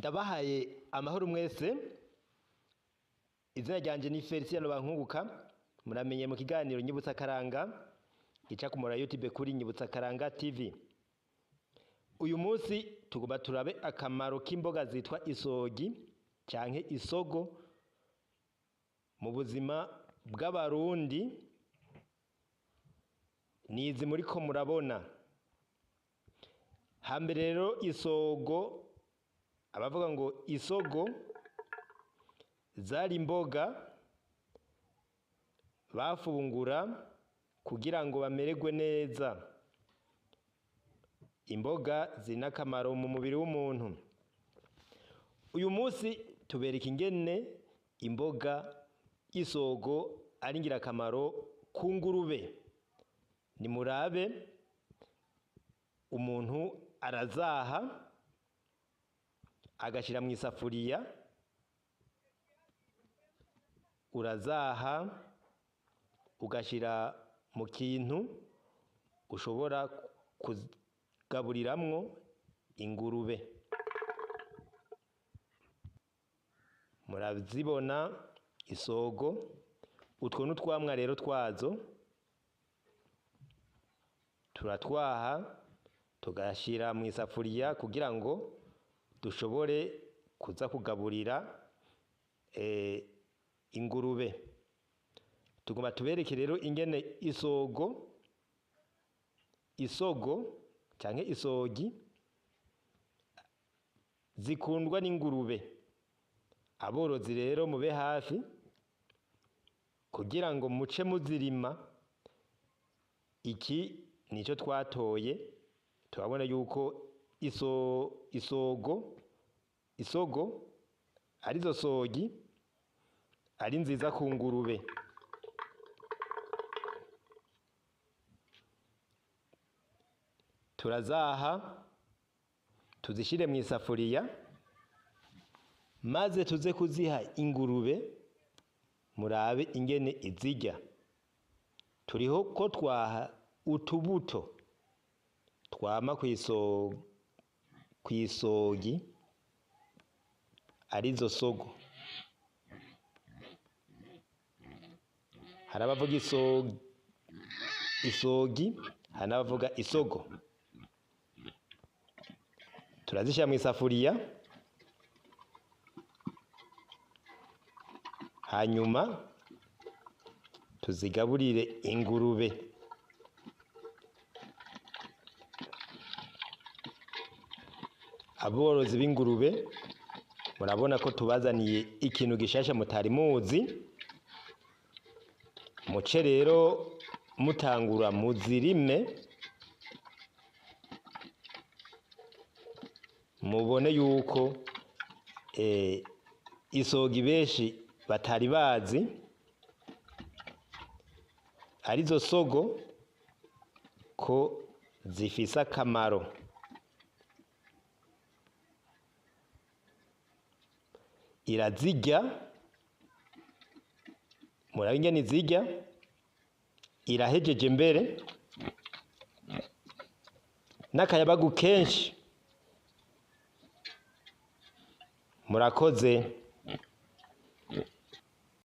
Ndabahaye amahoro mwese. Izina ryanje ni Felicien Bankunguka. Muramenye mu kiganiro Nyibutsa Karanga gica ku mura YouTube kuri Nyibutsa Karanga TV. Uyu munsi tugomba turabe akamaro k'imboga zitwa isogi canke isogo mu buzima bw'Abarundi. Nizi muriko murabona. Hambere rero isogo, abavuga ngo isogo zari imboga bafungura kugira ngo bamererwe neza. Imboga zina akamaro mu mubiri w'umuntu. Uyu munsi tubereka ingene imboga isogo ari ingirakamaro ku ngurube. Nimurabe, umuntu arazaha agashira mu isafuriya, urazaha ugashira mu kintu ushobora kugaburiramwo ingurube. Murazibona isogo, utwo n'utwamwa rero twazo turatwaha tugashira mu isafuriya kugira ngo dushobore kuza kugaburira ingurube. Tugomba tubereke rero ingene isogo canke isogi zikundwa n'ingurube. Aborozi rero mube hafi kugira ngo muce muzirima. Iki nico twatoye, turabona yuko isogo arizo sogi ari nziza ku ngurube. Turazaha tuzishire mu isafuriya maze tuze kuziha ingurube, murabe ingene izirya. Turiho ko twaha utubuto twama kw'isogi arizo sogo. Hari abavuga isogi, hari n'abavuga isogo. Turazishira mu isafuriya, hanyuma tuzigaburire ingurube. Aborozi b'ingurube murabona ko tubazaniye ikintu gishasha mutari muzi. Muce rero mutangura muzirime, mubone yuko isogi benshi batari bazi arizo sogo ko zifise akamaro. Irazirya, murabe ingene izirya, irahejeje mbere n'akayabagu kenshi. Murakoze.